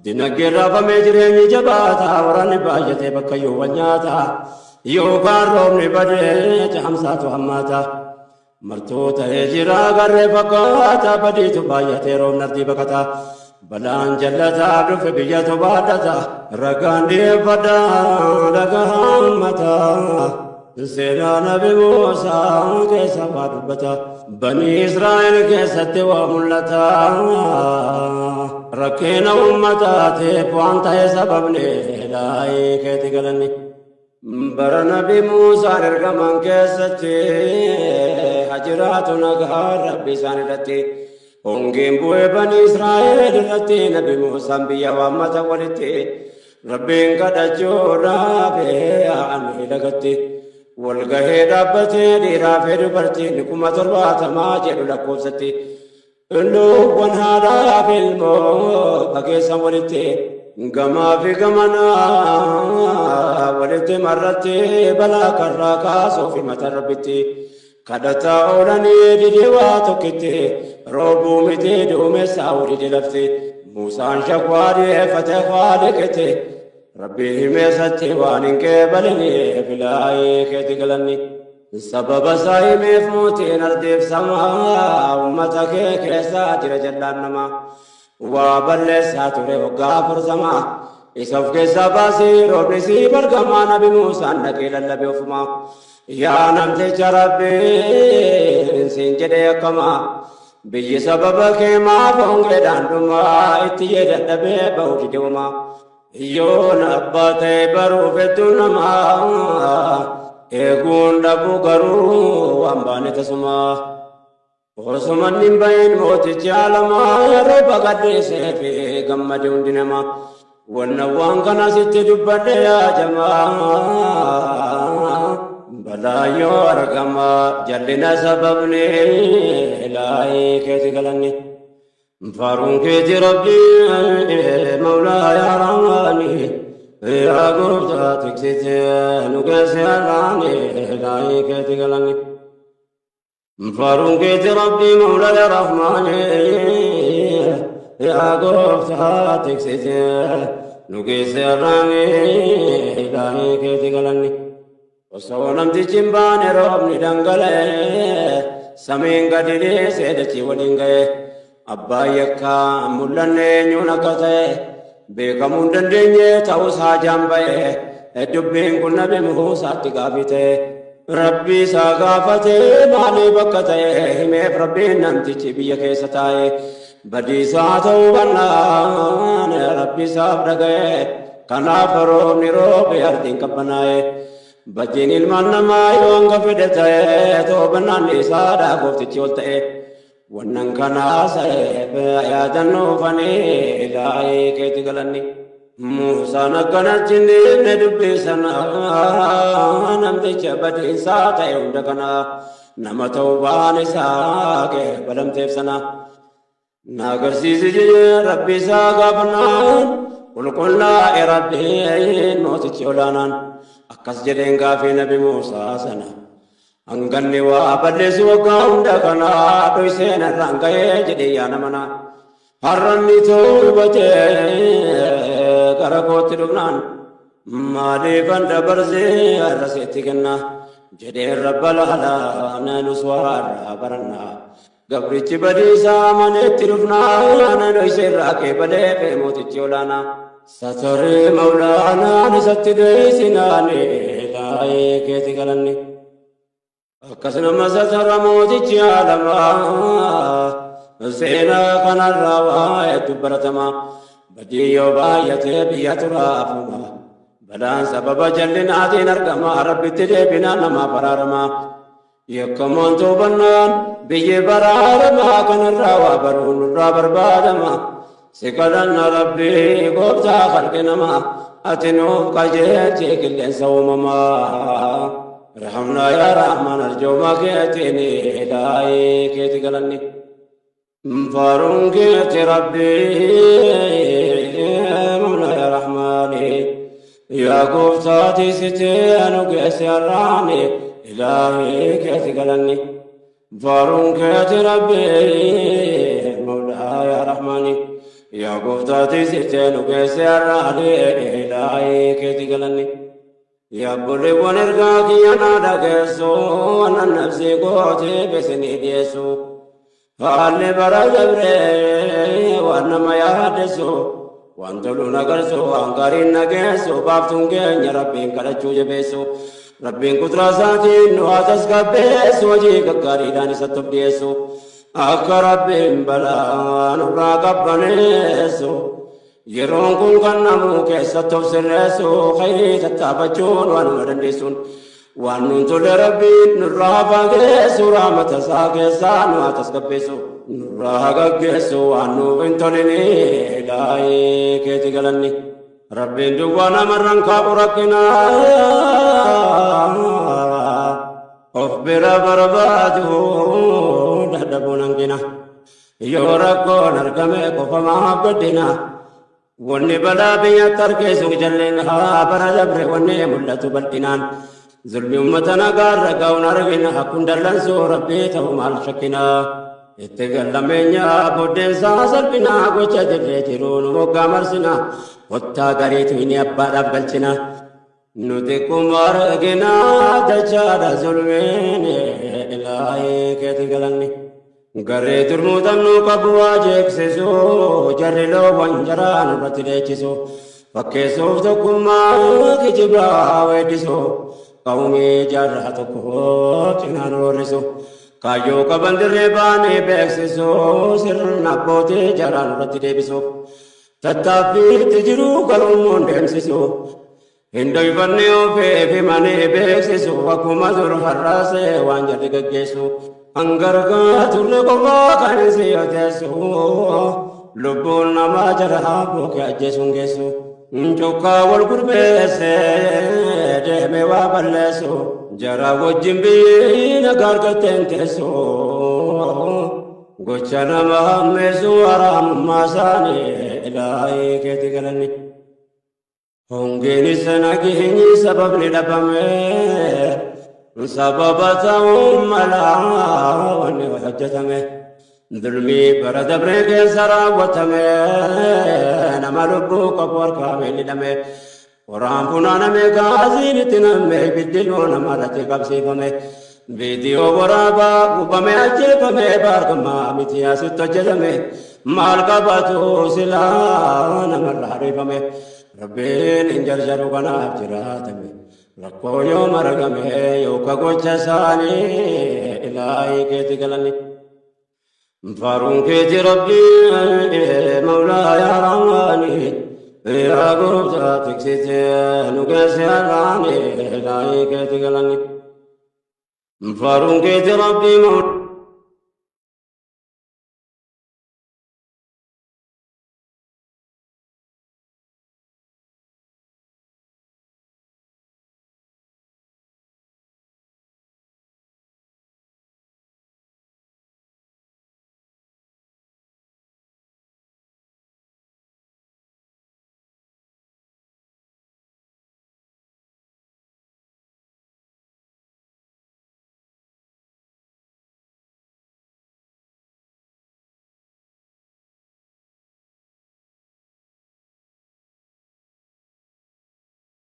Dinagdeen raafamee jireenyi jabaataa waraanni baay'atee bakka yoo wal nyaataa yookaan roobni badee caamsaatu hammaata. Martuu ta'ee jira garree fakkaata badiitu baay'atee roobni ardii baqata. Balaan jallataa dhufe biyyatu baadhata ragaan dhiyeeffadha dhagaa hammata. Seenaa Nabi Muusaa keessa waa dubbata. Bani Israa'el keessatti waa mul'ata. Rakkina uummataatiif waan ta'e sababni laayii keetti galanni. Bara Nabi Muusaan ergaman keessatti hajiraatu nagaa Rabbi isaan irratti. Hongeen bu'ee Bani Israa'el irratti Nabi Muusaan biyya waammata walitti. Rabbiin kadhachuudhaaf ani lagatti. Walgahee dhaabbatee dhiiraa fi dubartiin 70,000 jedhu lakkoofsatti. Lubbuun haadhaa fi ilmoo bageessan walitti gamaa fi gamanaa walitti marratti balaa karraa kaasuuf himata Rabbitti. Kadhataa oolanii didee waa tokkitti roobuu miti duumessaa dide lafti. Muusaan shakwaa dhiyeeffate Khaaliqitti. Rabbi himeessatti waan hin qeebaliniif ilaahii keetti galanni. Sababa isaa himeef mootiin ardiif samaa uummata kee keessa jira jallaan namaa. Waa balleessaa ture waggaa 40 isa of keessaa baasee roobni sii bargamaa Nabi Muusaan dhaqee lallabe ofumaa. Yaa namticha Rabbiin siin jedhee akkamaa biyyi sababa kee maaf hongeedhaan dhumaa itti dadhabee bahu dide uumaa. Yoon abbaa ta'e baruuf hedduu namaa eeguun dhabu garuu waan baane tasumaa. Osuma inni hin bahin mootichi alamaa rooba gadhiisee fi gammade hundi namaa. Wanna waan kana sitti dubbadhe yaa jamaa. Balaa yoo argama jallina sababni ilaahii keeti galanni. Faaruun keeti Rabbii Mawlaa yaa Rahmaani yaa gooftaa tiksite nu geesse har'aani ilaahii keeti galanni. Faaruun keeti Rabbii Mawlaa yaa Rahmaani yaa gooftaa tiksite nu geesse har'aani ilaahii keeti galanni. Osoo namtichi hin baane roobni dhangala'ee samiin gadi dhiisee dachii waliin ga'e. Abbaan yakkaa mul'anne eenyuun akka ta'e beekamuu hin dandeenye ta'us haajaan ba'e dubbiin kun Nabi Muusaatti gaafii ta'e. Rabbi isaa gaafate maaliif akka ta'e himeef Rabbiin namtichi biyya keessa taa'e badiisaa ta'uu bannaan Rabbi isaaf dhaga'e kanaaf roobni roobe ardiin qabbanaa'e. Badiin ilmaan namaa yoo hanga fedhe ta'e toobannaan isaadha gooftichi ol ta'e. Wannan kanaa sa'eef yaadannoo ilaahii keetti galanni. Muusaan akkanatti hin dhiifne dubbii sana namticha badiinsaa ta'e hunda kana nama ta'uu baan isaa balamteef sana. Na agarsiisi jedhee Rabbi isaa gaafannaan qulqullaa'e Rabbiin mootichi olaanaan akkas jedheen gaafii Nabi Muusaa sana. Hanganni waa balleessu waggaa hunda kana dhoyseen irraan ga'ee jedhee yaa namana. Har'anni toobatee gara kootti dhufnaan maaliifan dabarsee har'a sitti kenna jedheen rabba laalaa nus waa irraa baranna. Gabrichi badiisaa maneetti dhufnaan dhoysee irraa qeebalee mootichi olaanaa. Sataree Mawlaanaan isatti dheessinaan ilaahee keetti galanni. Akkasuma satara mootichi alamaa seenaa kanarraa waa hedduu baratama. Badii yoo baay'atee biyya turaafuma. Balaan sababa jallinaatiin argama Rabbitti deebinaan namaa baraarama. Yakkamoon toobannaan biyyi baraarama kanarraa waa baruun nurraa barbaadama. Si kadhanna Rabbii gooftaa halqi namaa ati nuuf qajeelchi qilleensa uumamaa. Rahamnaa yaa Rahmaan arjooma keetiin ilaahii keeti galanni. Faaruun keeti Rabbii Mawlaa yaa Rahmaani yaa gooftaa tiisitee nu geesse har'aani ilaahii keeti galanni. Faaruun keeti Rabbii Mawlaa yaa Rahmaani. Yaa gooftaa tiksitee nu geesse har'aani ilaahii keeti galanni. Yaa obboleewwan ergaa kiyya naa dhageessu wannan nafsii gootee beesinii dhiyeessu. Haalli bara dabree waan nama yaadessu waan tolu nagarsu waan gaariin nageessu baaftuun keenya rabbiin kadhachuu jabeessu. Rabbiin kuduraa isaatiin nu haa tasgabbeessu hojii gaggaariidhaan isatti of dhiyeessu. Akka rabbiin balaa nurraa qabbaneessu. Yeroon kun kan namuu keessatti of sirreessu khayrii tattaafachuun waan nu dandeessuun. Waan nuun tole rabbiin nurraa fageessu rahmata isaa keessaa nu haa tasgabbeessu. Nurraa haa gaggeessu waan nuuf hin tolini ilaahii keeti galanni. Rabbiin duwwaa namarraan kaa'u rakkina. Of bira barbaadu dadhabuun hanqina. Yoo rakkoon argame qofa maaf gaddina. Wanni balaa biyyatti harkisu jalleen haa bara dabre wanni mul'atu bal'inaan. Zulmi uummata nagaarra ga'uun argina akkun dallansuu rabbii ta'u maal shakkina. Itti gallameenya booddeensaa salphina gocha dirree jiru nu moggaa marsina. Kottaa gariitu inni abbaadhaaf galchina. Nuti kuma argina dachaadha zulmiin ilaahii keeti galanni. Garee turmuutannuu qabu waa jeeqsisu jarri loowwan jaraa nurratti leechisu. Fakkeessuuf tokkummaa kijibaa weeddisu. Qawmii jaarraa tokko cinaan roorrisu. Kaayyoo qaban dirree baanee beeksisu sirna abbootii jaraa nurratti deebisu. Tattaaffiitti jiru garummoon deemsisu. Hin dhoyfanne ofeef himanii beeksisu akkuma dur har'aasee waan jarri gaggeessu. Hangargaa turre qofaa kan si oteessu lubbuun namaa jara bookee ajjeesuun geessu. Cokkaa wal gurbeesse deemee waa balleessu jara wajjin biyyi nagaa argatteen teessu. Gocha nama hammeessu haraamummaa isaanii ilaahii keeti galanni. Hongeenis nageenyi sababni dhabame sababa ta'uun malaa wanni hojjetame. Zulmii bara dabree keessa raawwatame nama lubbuu qabu harkaa miidhame. Qoraan funaaname gaasiin itti namme ibiddi nama irratti qabsiifame. Viidiyoo waraabaa gubame ajjeefame baargamaa miti asitti hojjetame. Maal qabatu silaa namarraa ariifame. Rabbiin hin jarjaru kanaaf jiraatame. Rakkoo yoo margame yookaan gocha isaanii ilaahii keeti galanni. Faaruun keeti rabbii mawlaa yaa rahmaani yaa gooftaa tiksitee nu geesse har'aani ilaahii keeti galanni. Faaruun keeti rabbii mawlaa.